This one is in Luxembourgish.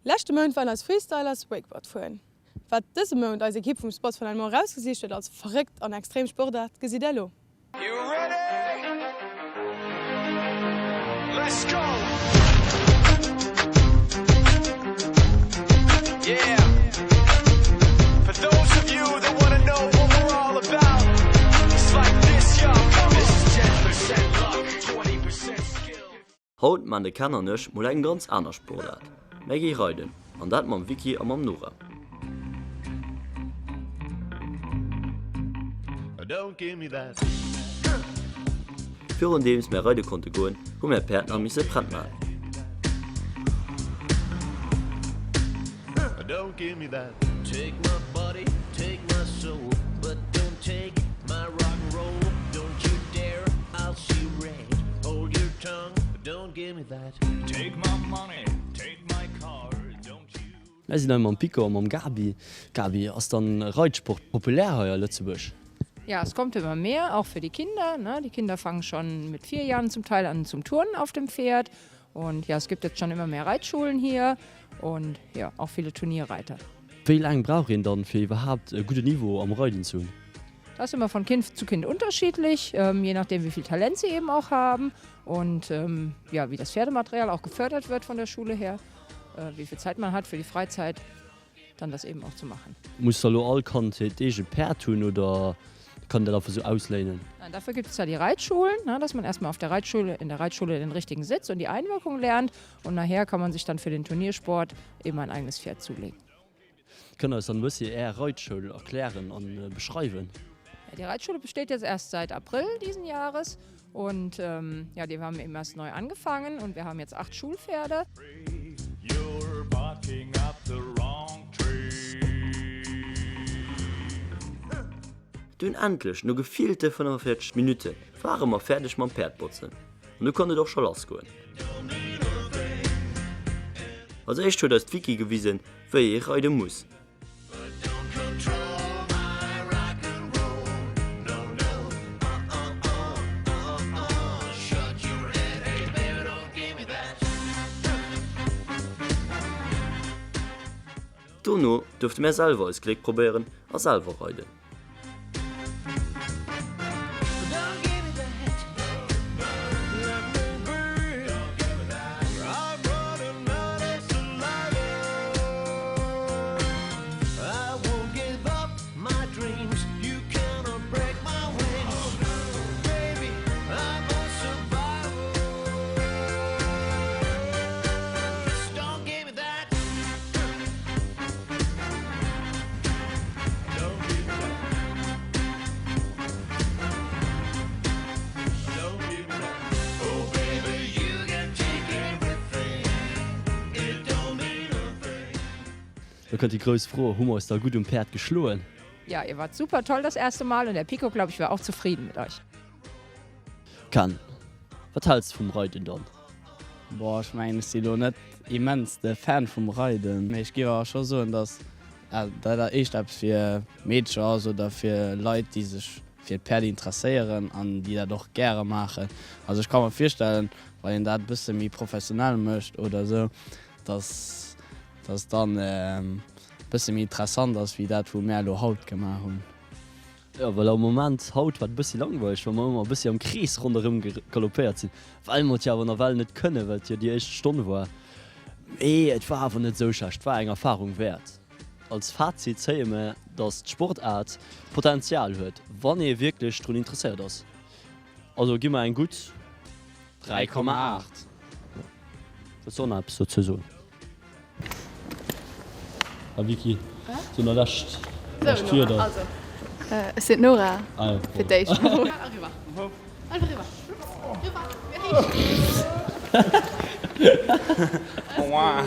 Leschte Mount waren eis Freestylers Wakeboard fueren. Wat dëse Mount eis Ekipp vum Spots van Elmont erausgesicht huet als verréckt an extrem Sportaart, gesitt där elo. Haut maan de Ken an ech mol eng ganz aner Sportaart, mär gi reiden, an dat mam Vicky a mam Nora. Virun deems mär reide konnte goen, hu mär d'Päerd nach misse prett maan. Mär sinn hei mam Pico a mam Gabi. Gabi, ass dann Reitsport populär hei a Lëtzebuerg? Ja, es kommt immer mehr, auch für die Kinder, ne? Die Kinder fangen schon mit 4 Jahren zum Teil an zum Turnen auf dem Pferd und ja, es gibt jetzt schon immer mehr Reitschulen hier und ja, auch viele Turnierreiter. Wéi laang brauch een dann fir iwwerhaapt e gudde Niveau am Reiden ze hunn? Das ist immer von Kind zu Kind unterschiedlich, je nachdem wie viel Talent sie eben auch haben und ja, wie das Pferdematerial auch gefördert wird von der Schule her, wie viel Zeit man hat für die Freizeit, dann das eben auch zu machen. Muss da lo all Kand hiert eegent Päerd hunn oder kann dat einfach sou ausléinen? Nein, dafür gibt es ja die Reitschulen, ne, dass man erstmal auf der Reitschule, in der Reitschule den richtigen Sitz und die Einwirkung lernt und nachher kann man sich dann für den Turniersport eben ein eigenes Pferd zulegen. Kënnt der eis dann e bëssi är Reitschoul erklären an beschreiwen? Ja, die Reitschule besteht jetzt erst seit April diesen Jahres und ja, die haben eben erst neu angefangen und wir haben jetzt 8 Schulpferde. Dunn endlech, no gefillte 45 Minutte ware mer fäerdeg mam Päerd botzen an du konnt et och scho lass goen. Als éischt huet eis d'Vicky gewisen, wéi ee reide muss. Dono duerfte mär selwer eist Gléck probéieren a selwer reiden. Do kënnt déi grouss Fro, Hu mer eis da gutt um Päerd geschloen? Ja, ihr wart super toll das erste Mal und der Pico, glaub ich, war auch zufrieden mit euch. Ken, wat häls de vum Reiden dann? Boah, ech mengen ech si lo net immens de Fan vum Reiden, mee ech géif awer scho soen, dass dat éischt eppes fir Meedcher ass oder fir Leit déi sech fir d'Päerd interesséieren an déi dat och gäre maachen. Also ech ka mer virstellen, wann een dat e bësse méi professionell mécht oder esou, dass dass dann e bësse méi interessant ass wéi dat wou mär elo haut gemaach hunn. Jo, well am Moment, haut war et e bëssi langweileg, well mer ëmmer e bëssi am Krees ronderëm galoppéiert sinn, well mer et jo awer nawell net kënnen, well et jo déi éischt Stonn war. Mee et war awer net esou schlecht, et war eng Erfarung wäert. Als Fazit zéie mer, dass d'Sportaart Potenzial huet, wann ee wierklech drun interesséiert ass. Also gi mer eng gutt 3,8. Wëlls du och nach eppes dozou soen? A Vicky, so nach lescht lescht Wierder. Also, ech sinn d'Nora fir d'éischt. Eriwwer. Einfach eriwwer. Eriwwer.